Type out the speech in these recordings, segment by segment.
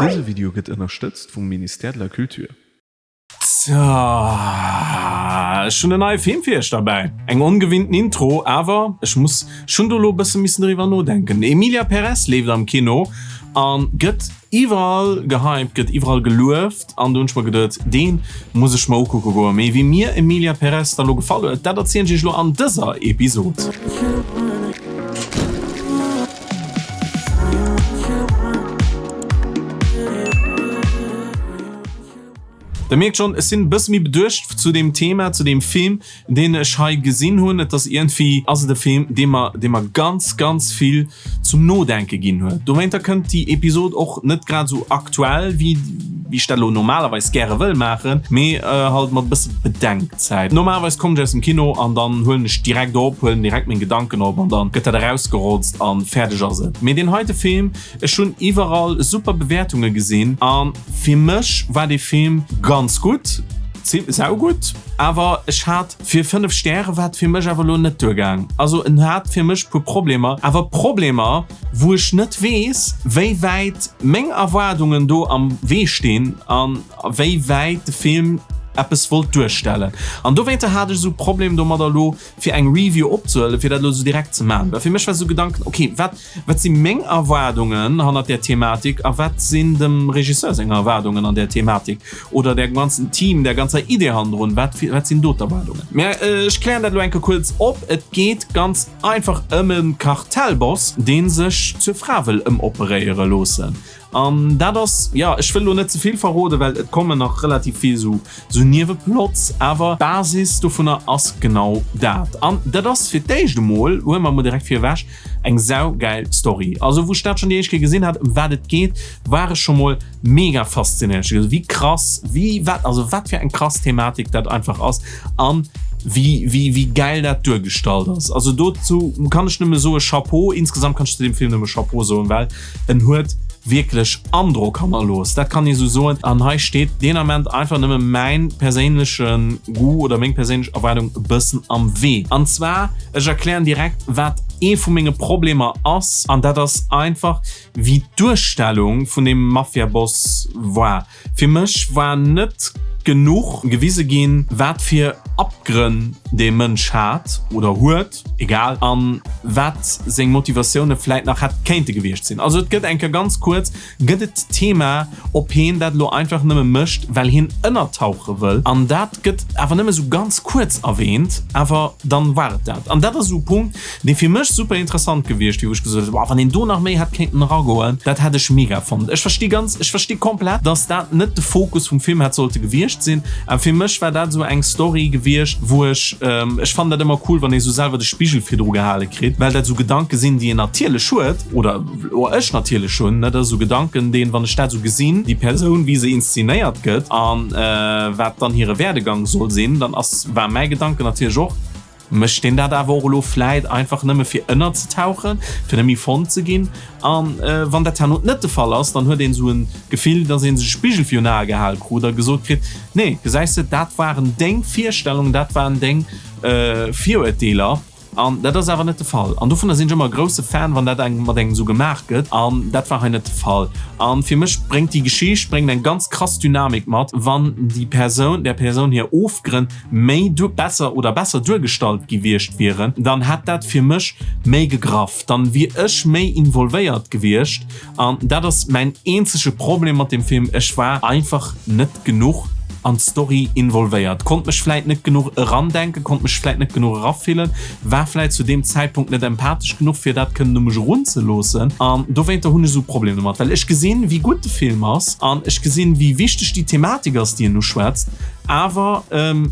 Dëse Video gëtt ënnerstëtzt vum Ministère de la Culture. Tja, ech hunn en neie Film fir iech derbäi. Eng ongewinnten Intro, awer ech muss, ech hunn do elo e bësse missen driwwer nodenken. Emilia Perez leeft am Kino a gëtt iwwerall gehypt, gëtt iwwerall gelueft an do hunn ech mer geduet, dee muss ech mer ukucke goen. Mee wéi mir Emilia Perez da lo gefall huet, dat erzielen ech iech elo an dëser Episod. Der mierkt schonn, ech sinn e bësse méi beduecht zu deem Thema, zu deem Film, deen ech hei gesinn hunn. Et ass iergendwéi, ass et e Film, dee mer, dee mer ganz, ganz vill zum Nodenke ginn huet. Dowéinter kënnt déi Episod och net grad esou aktuell, wéi, wéi ech dat elo normalerweis gäre wëll maachen, mee halt mat e bësse Bedenkzäit. Normalerweis kommen ech aus dem Kino an dann huelen ech direkt op, huelen direkt meng Gedanken op an dann gëtt dat erausgerotzt an fäerdeg ass et. Mee deen heite Film, Ech hunn iwwerall super Bewäertunge gesinn a fir mech war dee Film ganz gutt, saugutt, awer ech hat fir 5 Stäre war et fir mech awer elo net duergaang. Also en hat fir mech puer Problemer, awer Problemer wou ech net weess wéi wäit meng Erwaardungen do am Wee stinn a wéi wäit de Film eppes wollt duerstellen. An dowéinter hat ech esou Problem domadder elo fir eng Review opzehuelen, fir dat elo esou direkt ze maachen, well fir mech war esou Gedanken, okay wat Wat si meng Erwaardungen hannert där Thematik a wat sinn dem Regisseur seng Erwaardungen an där Thematik oder där ganzen Team, där ganzer Idee hannendrun? Wat, wat sinn do d'Erwaardungen? Mä ech klären dat elo eng Kéier kuerz op. Et geet ganz einfach ëm e Kartellboss, dee sech zur Fra wëll ëmoperéiere loossen. An dat ass, jo, ech wëll elo net ze vill verroden, well et kommen nach relativ vill esou, esou Nieweplots, awer d'Basis dovunner ass genau dat. An dat ass fir d'éischt emol, huele mer emol direkt virewech, Eng saugäil Story. Also wou ech dat schon déi éischt Kéier gesinn hat, ëm wat et geet, war ech scho mol mega faszinéiert. Ech hu gesot, wéi krass, wéi wat, also wat fir eng krass Thematik dat einfach ass an wéi, wéi, wéi gäil dat duergestallt ass. Also dozou kann ech nëmme soe Chapeau. Insgesamt kann ech zu deem Film nëmme Chapeau soen, well en huet wierklech Androck hannerlooss, dat kann ee sou soen. An hei steet deen Ament einfach nëmme mäin perséinleche Goût oder meng perséinlech Erwaardung e bëssen am Wee. An zwar, ech erklären direkt, wat ee vu menge Problemer ass, an dat ass einfach, wéi d'Duerstellung vun deem Mafiaboss war. Fir mech war net genuch gewise ginn, wat fir Abgrënn dee Mënsch hat oder huet, egal, an wat seng Motivatioune vläit nach hätt kéinte gewiescht sinn. Also et gëtt eng Kéier ganz kuerz gëtt et d'Thema, ob heen dat elo einfach nëmme mécht, well heen ënnertauche wëll, an dat gëtt awer nëmme sou ganz kuerz erwähnt, awer dann war et dat. An dat ass esou e Punkt, dee fir mech super interessant gewiescht wier, wou ech gesot hätt, wow, wann een do nach méi hätt kéinten eragoen, dat hätt ech mega fonnt. Ech versti ganz, ech versti komplett, dass dat net de Fokus vum Film hätt sollte gewiescht sinn, awer fir mech war dat esou eng Story gewiescht, wou ech, ech fannen dat ëmmer cool, wann ee sou selwer de Spigel virdru gehale kritt, well dat esou Gedanke sinn, déi een natierlech huet, oder ech natierlech hunn, dat ass esou Gedanken, deen, wann ech dat esou gesinn, déi Persoun, wéi se inszenéiert gëtt a wat dann hire Werdegang soll sinn, dann ass, war mäi Gedanken natierlech och, Mécht een dat awer och elo vläit einfach nëmme fir ënnerzetauchen, fir net méi fonnt ze ginn? A wann dat herno net de Fall ass, dann huet een esou e Gefill, datt ee sech e Spigel virun Ae gehal krut a gesot kritt, Nee, gesäis de, dat waren deng Virstellungen, dat waren deng Viruerteeler. An dat ass awer net de Fall. An dovunner sinn ech ëmmer e grousse Fan, wann dat engem mat engem esou gemaach gëtt. An dat war hei net de Fall. A fir mech bréngt déi Geschicht bréngt eng ganz krass Dynamik mat, wann déi Persoun, där Persoun hir Ofgrënn, méi besser oder besser duergestallt gi wiescht wieren, dann hätt dat fir mech méi gegraff, dann wier ech méi involvéiert gewiescht an dat ass mäin eenzege Problem mat dem Film, ech war einfach net genuch an d'Story involvéiert, konnt mech vläit net genuch erandenken, konnt mech vläit net genuch erafillen, war vläit zu deem Zäitpunkt net empathesch genuch fir dat kënnen u mech erunzeloossen an dowéinter hunn ech esou Problem domat, well ech gesinn wéi gutt de Film ass an ech gesinn wéi wichteg déi Thematik ass déi en uschwätzt. Awer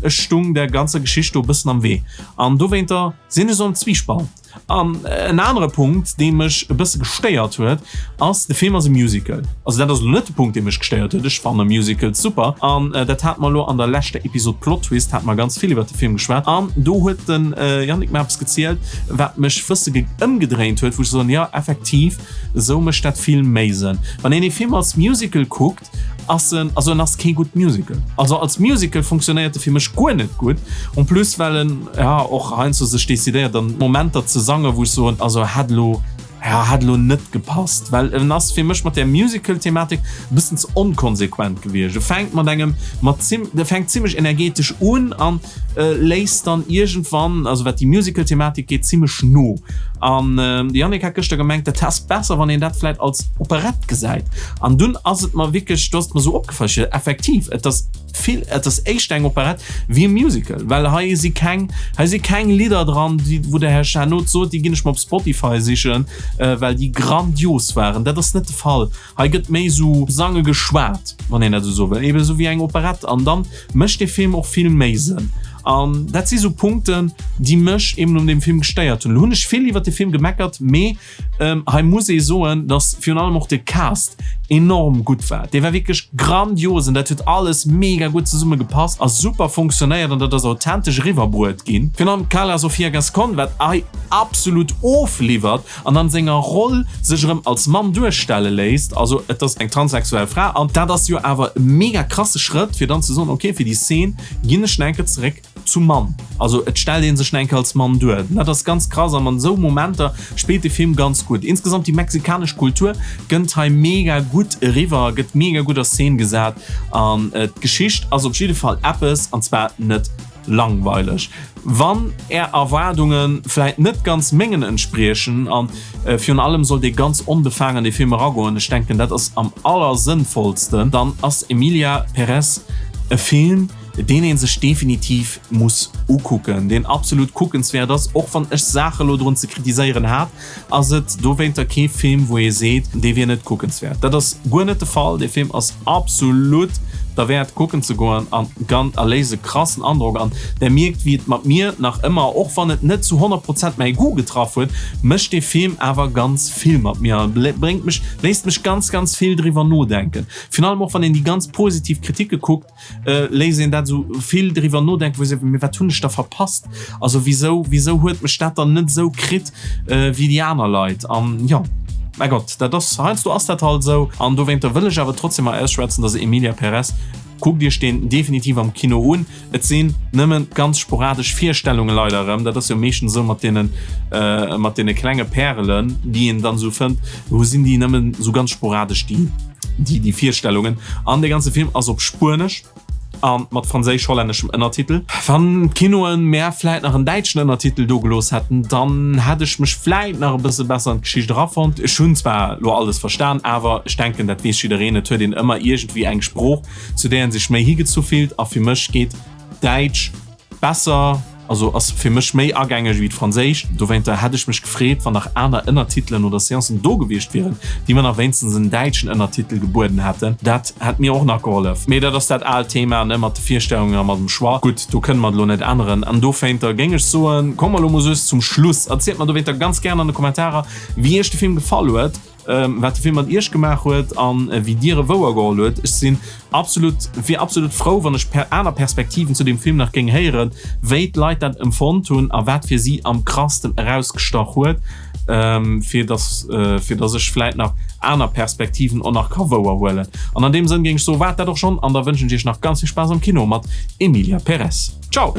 ech stung der ganzer Geschicht do e bëssen am Wee an dowéinter sinn ech esou am Zwiespalt. An en anere Punkt, dee mech e bësse gestéiert huet, ass, de Film ass e Musical. Also dat ass elo net de Punkt, dee mech gestéiert huet, ech fanne Musicals super an dat hate mer elo an der leschter Episod Plot Twist hate mer ganz vill iwwert de Film geschwat an do huet de Yannick mer eppes gezielt, wat mech bësse ëmgedréint huet, wou ech soen, jo effektiv, esou mécht dat vill méi Sënn. Wann een ee Film als Musical kuckt, ass en, also en ass kee gutt Musical. Also als Musical funktionéiert e fir mech guer net gutt. En plus well en, ja, och heiansdo sech decidéiert an Momenter ze sangen, wou ech soen, also hätt elo. Ja, hätt elo net gepasst, well en ass fir mech mat där Musical-Thematik e bëssen ze onkonsequent gewiescht. E fänkt mat engem, mat zim, e fänkt zimmlech energetesch un an léisst dann iergendwann, also wat déi Musical-Thematik geet, zimmlech no. An de Yannick hat gëschter gemengt, dat ass besser, wann een dat vläit als Operett gesäit. An dunn ass et mer wierklech, do ass et mer esou opgefall, ech gesot, effektiv, et ass vill, et ass éischter eng Operett wéi e Musical, well hei si keng, hei si keng Lidder dran, déi, wou de Här Chanot sot, déi ginn ech mer op Spotify sichen, well déi grandios waren. Dat ass net de Fall. Hei gëtt méi esou besange geschwat, wann een dat esou soe wëll, eben esou wéi eng Operett. An dann mécht dee Film och vill méi Sënn. An dat si sou Punkten, déi mech eben un deem Film gestéiert hunn. Elo hunn ech vill iwwert de Film gemeckert, mee hei muss ee soen, dass virun allem och de Cast enorm gutt war. Dee war wierklech grandios an dat huet alles mega gutt zesumme gepasst a super funktionéiert an dat ass authentesch eriwwerbruet ginn. Virun allem d'Carla Sofia Gascon, wat hei absolut ofliwwert an an senger Roll sech erëm als Mann duerstelle léisst, also et ass eng transsexuell Fra an dat ass jo awer e mega krasse Schrëtt fir dann ze soen, ok fir déi Szene ginn ech nach eng Kéier zeréck zum Mann, also et stellt ee sech nach eng Kéier als Mann duer, dat ass ganz krass an an esou Momenter spillt de Film ganz gutt. Insgesamt déi mexikanesch Kultur gënnt hei mega gutt eriwwer, gëtt mega gutt a Szene gesat an d'Geschicht ass op jidde Fall eppes an zwar net Langweileg. Wann är Erwaardungen vläit net ganz mengen entspriechen, an virun allem sollt ee ganz onbefaang an dee Film eragoen, ech denken dat ass am allersënnvollsten, dann ass Emilia Perez e Film, deen ee sech definitiv muss ukucken, deen absolut kuckenswäert ass, och wann ech Saache lo drun ze kritiséieren hat. Ass et dowéinter kee Film wou ee seet, dee wier net kuckenswäert? Dat ass guer net de Fall. Dee Film ass absolut derwäert kucken ze goen an a léisst e krassen Androck an. Der mierkt wéi et mat mir nach ëmmer, och wann et net zu 100 Prozent mäi Goût getraff huet, mécht dee Film awer ganz vill mat mir a bréngt mech, léisst mech ganz ganz vill driwwer nodenken. Virun allem och wann een déi ganz positiv Kritike kuckt, léisst een dat esou vill driwwer nodenken, wou ee seet, mee wat hunn ech da verpasst? Also wisou, wisou huet mech dat dann net esou kritt wéi déi aner Leit? An jo, mäi Gott, dat ass, heiansdo ass dat halt esou. An dowéinter wëll ech awer trotzdem hei ausschwätzen, dass Emilia Perez, kuckt iech deen definitiv am Kino un. Et sinn nëmme ganz sporadesch Virstellunge leider erëm, dat ass jo meeschtens esou mat deene, mat deene klenge Pärelen, déi een dann esou fënnt, wou sinn déi nëmmen esou ganz sporadesch déi. Déi déi Virstellungen an de ganze Film ass op Spuenesch an mat franséisch-hollänneschem Ënnertitel. Wann d'Kinoen mär vläit nach en däitschen Ënnertitel do gelooss hätten, dann hätt ech mech vläit nach e bësse besser an d'Geschicht erafonnt. Ech hunn zwar lo alles verstan, awer ech denken, dat weess jiddereen, et huet een ëmmer iergendwéi eng Sprooch, zu där een sech méi higezu fillt a fir mech geet Däitsch besser, also ass fir mech méi agängeg wéi d'Franséischt. Dowéinter hätt ech mech gefreet, wann nach aner Ënnertitelen oder Seancen do gewiescht wieren, déi mer nach wéinstens en däitschen Ënnertitel gebueden hätten. Dat hätt mir och nach gehollef. Mee dat ass dat aalt Thema, ne, mat de Virstellungen a mat dem Choix. Gutt, do kënne mer et elo net änneren. An dowéinter géing ech soen, komme mer elo mol soss zum Schluss. Erzielt mer dowéinter ganz gären an de Kommentarer, wéi iech de Film gefall huet. Wat de Film mat iech gemaach huet an wéi dir e wouer geholl huet. Ech sinn absolut, wier absolut frou wann ech per aner Perspektiven zu dem Film nach géing héieren, wéi d'Leit dat empfonnt hunn a wat fir si am krassten erausgestach huet, fir dass fir dass ech vläit nach aner Perspektiven och nach ka wouer huelen. An an deem Sënn géing ech soen, war et dat och schonn an da wënschen ech iech nach ganz vill Spaass am Kino mat Emilia Perez. Ciao!